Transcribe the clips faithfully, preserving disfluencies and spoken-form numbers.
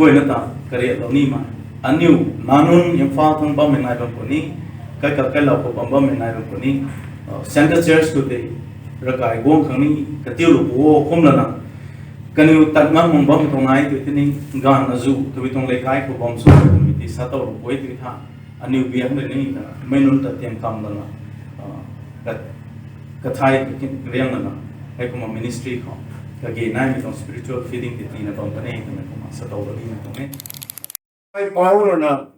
Kuayna ta kariatlou ni ma. Aniu nanun Imphal thang bammei nai bam puni, kai ka kai lau khou bam bammei nai bam puni, uh, Centre Church khou tei rakai guang khang ni katiulou pu o kum lana. Kaniw tat ngam mang bam tuang nai tei tini, gan na zu tei tuang leikai khou bam sw tei tini sa tau lu pui tei tha. Aniu biang rui ni, uh, mei nunc ta tiam kam lana, uh, ka, kathai riang lana, hei kumna ministry khou kage naimei tuang spiritual feeding tei tina bam kan e twmei kumna sa tau lu ni na tuang e. Ai pau rui na,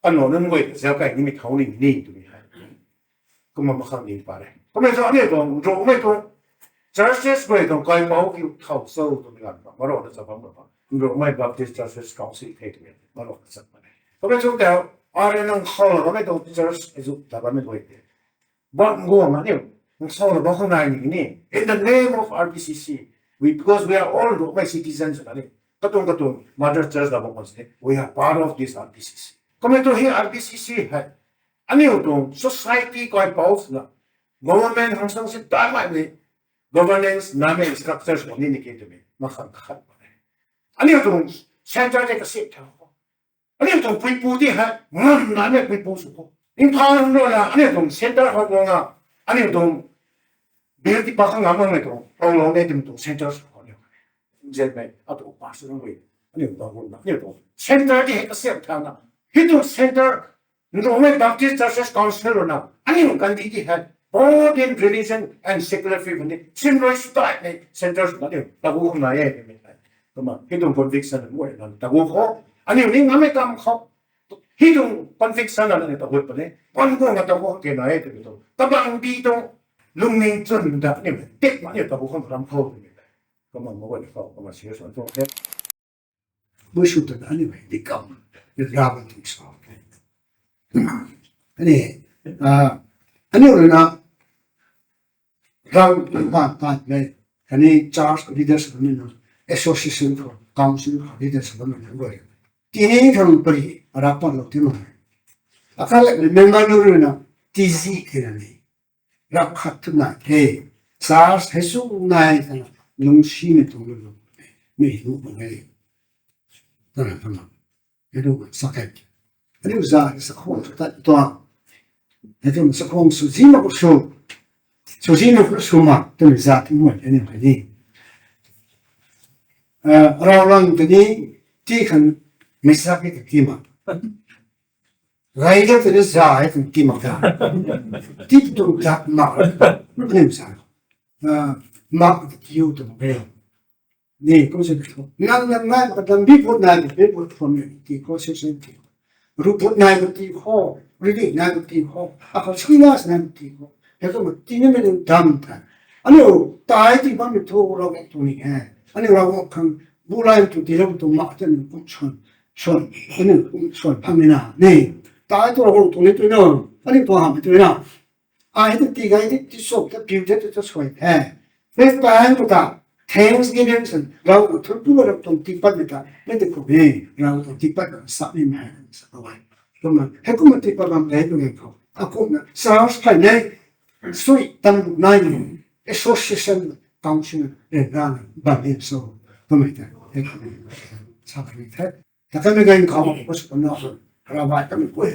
ano nunc guay ta zau kai nimei thau ni ni twmei hei. Kumna makhang ni pa re. Kumna sa ni tuang, ro mei tuang. Churches guay tuang kai pau kiu thau so twmei ganv pa. Maro na sa bam pa. Ro mei Baptist Churches Council the twmei. Maro na sa pa re. Kumna sa tau, are nang khou la mei tuang church zu ta bam mei guay te. Bam guang na ni, nang khou la bam khang nai ni ni. In the name of R B C C, we, because we are all Rongmei citizens na ni. Katuang katuang mother church la bam khang si, we are part of this R B C C. Kumna tu hei R B C C hei. Aniu tuang society kai pau na. Government hang sang si ta mai ni. Governance na mei structures ko ni ni ke tu mei. Makhang khat pa re. Aniu tuang centre tei kasi thau. Aniu tuang puipu ti hei, ngam na mei puipu sw khou. Imphal rui na, aniu tuang centre khou guang na, aniu tuang bill ti pa khang ngam mei tuang, Ronglong ne tim tuang centre sw khou ni. Zen mei, atu pastor nunc rui, aniu tuang guang na, aniu tuang centre ti hei kasiam thang na. Hei tuang centre, Rongmei Baptist Churches Council rui na, aniu kandi ti hei, both in religion and secular faith ni, sim rui sw tai ni, centre sw na aniu, tagu khang nai e, ni mei. Kumna, hei tuang conviction na mei na, tagu khou, aniu ni ngam mei kam khou, hei tuang conviction na ni tagu pa ni, pan guang na tagu khang ke nai e, twmei tuang, kabang bi tuang, lungning chwn da, ni mei, tek ma ni tagu khang ram khou, ni mei. Kumna, ma guay khou, kumna, serious one tuang the. Bui sw tana aniu hei di kam, ni ram tuang sa. Ani, ah, aniu rui na, Rav ban tan mei, khatni church leaders bammei nunc, association khou, council khou leaders bammei nunc guay. Tini khang pari, rav pan lou ti ma. Akai lak member nunc rui na, T Z khe na ni. Rav khat tu na the. Church hei su nai ta na, lungsimei tuang lu lu. Mei lu bang e. Tana tana. Hei tu sa khe. Hei tu za, sa khou tu ta tuang. Hei tu sa khou sw zi ma khou sw. Sw zi ma khou sw ma, tu za ti mei, hei ni, hei ni. Eh, rau lang tu ni, ti khan, mei sa ki ta ki ma. Rai de tu ni za, hei tu ki ma ta. Ti tu ta ma, tu ni za. Eh, ma tu ki u tu ma. Ni, kum se, nang, nang, nang, nang, bi put nai, bi put phone ni, ti khou, se, se, ti. Ru put nai, ti khou, ri di nai, ti khou, a khou, sui na, nai, ti khou. He kum, ti ni mei dam ta. Aniu, tai ti bam ni thu, rau tu ni he. Aniu, rau khang, bu lai tu, ti rau tu, ma, ti ni, kum suan, suan, aniu, kum suan, phang ni na, ni. Tai tu, rau tu ni tu no, aniu, tu ham, tu na. Ai tu ti gai ti, ti sop ta piu te tu ta suai the. First time ko ta, thanksgiving san, rau ko thun pu rau tuang ti pat ni ta, mei te ko ni, rau tuang ti pat na sa ni mei, sa ko wai. Kumna, hei kumna ti pat bam gai tu ngai ko. A kumna, sa phay nei, sui tam nai ni, association, council, re na, bam ni so, kumna ta, hei kumna, sa ni the. Ta kami gan khou ko sw na, ravai kami pui.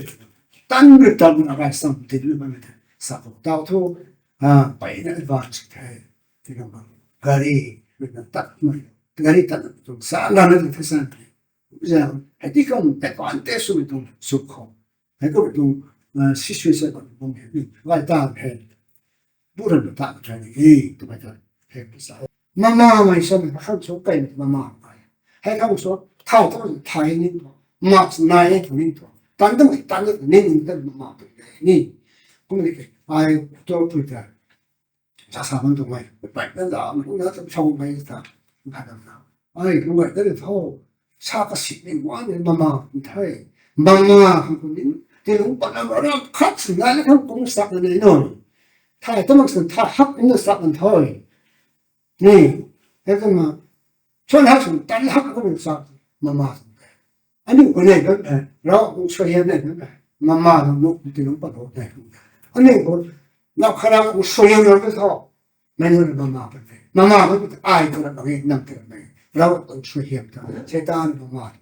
Tan ri tan na rai sam tin lu mei te. Sa ko tau thu, ah, pai na advance the. Ti na ma. Gari, ri na tat mei. Gari tat na tu sa na na tu sa. Ja, hei ti khang advantage sw tu sw khou. Hei ko tu, ah, situation ko tu hei. Rai ta hei. Bu ran ta ta ni, tu bai ta. Hei sa. Mama mei sa mei, khang sw kai mei mama mei. Hei khang sw, thau thau thai ni tu. Mask nai ni tu ni tu. Tan tu mei, tan tu ni ni tu mama tu ni. Kum ni ke, ai tu tu ta. Sa sa man tu mei. Bai na da, na tu chau mei ta. Ka da na. Ai, kum mei ta ni thau. Sa ka si ni wan ni mama thai. Mama khang kum ni. Ti lung pat na ram khat si nai le khang kum sak na ni no. Thai ta mak san thai hak kum na sak na thoi. Ni, hei kumna, suan hak sung tan hak kum sa, mama sung. Aniu ko nei kan, eh, rau kum suai hiam nei kan, eh, mama sung nu ti lung pat ho nei kan. Aniu ko, nap kha rau kum suai hiam rau kan tho, mei nu mama pat nei. Mama pat nei, ai tu na bang e, nam tu na bang e. Rau kum suai hiam ta, Satan mama.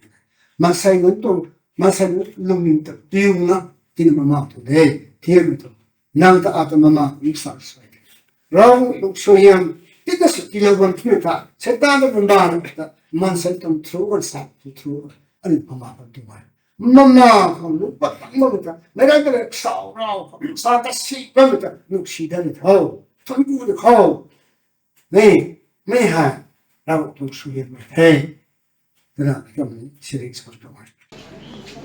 Maansei nunc tuang, maansei nunc lungning ta piuna, tina mama tuang de, thiamei tuang. Nang ta ata mama, nsa suai de. Ravguangc tuang suaihiam, tina sw tilou bam twmei ta, Seitaan na bam bam ta, maansei tuang through kan sa, through, ani mama bam tuang e. Mama khou lu pat tang bam ta, meic rai ta le sau rau khou, sa ta si bam ta, nuh si da ni tho. Thun ku de khou. Ni, mei hei, Ravguangc tuang suaihiam mei the. Twna, kamei, siring sa tuang e.